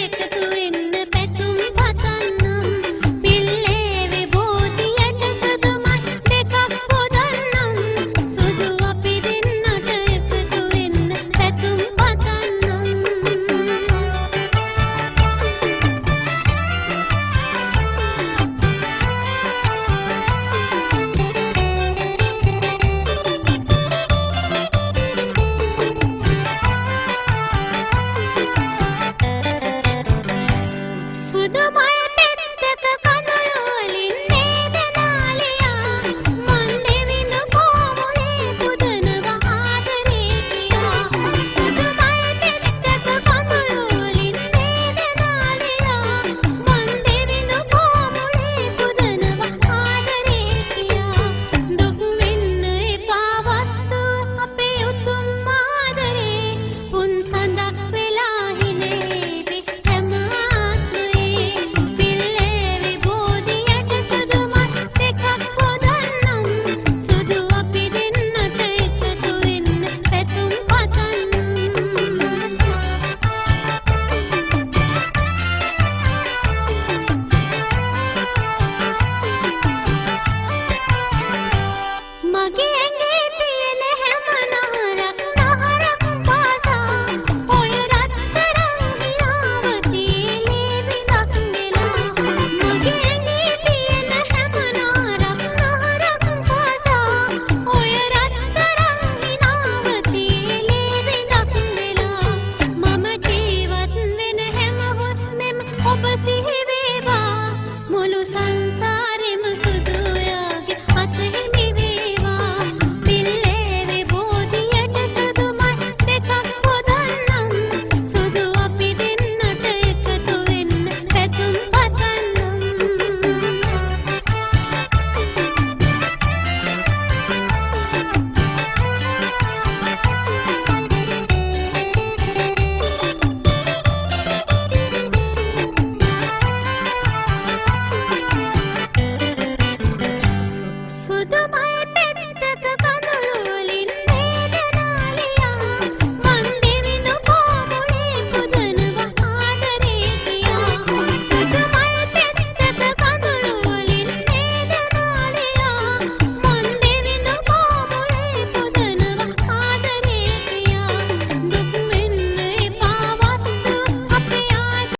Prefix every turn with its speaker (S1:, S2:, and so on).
S1: එකතු වෙන්න පැතුම් පතන්නම්. පිල්ලේ විභූතියට සුදු මල් දෙකක් පුදන්නම්. සුදු අපි දෙන්නට එකතු වෙන්න පැතුම් පතන්නම්. සුදු මල් පෙත්තක කඳුළු වලින් නේද නාලියා, මන් දෙවිඳු කෝමුලේ පුදනවා ආදරේ කියා. සුදු මල් පෙත්තක කඳුළු වලින් නේද නාලියා, මන් දෙවිඳු කෝමුලේ පුදනවා ආදරේ කියා. දුක් වෙන්න එපා වස්තුව අපේ උතුම් ආදරේ, පුන් සඳක් වෙලා හිනේවි හැම ආත්මයේ. පිල්ලේ විභූතියට සුදු මල් දෙකක් පුදන්නම්. සුදු අපි දෙන්නට එකතු වෙන්න පැතුම් පතන්නම්. මගේ ඇඟේ තියෙන හැම නහරක් නහරක් පාසා ඔය රත්තරන් හිනාවතී ලේ විඳක් වෙලා. මගේ ඇඟේ තියෙන හැම නහරක් නහරක් පාසා ඔය රත්තරන් හිනාවතී ලේ විඳක් වෙලා. මම ජීවත් වෙන හැම හුස්මෙම ඔබ සිහි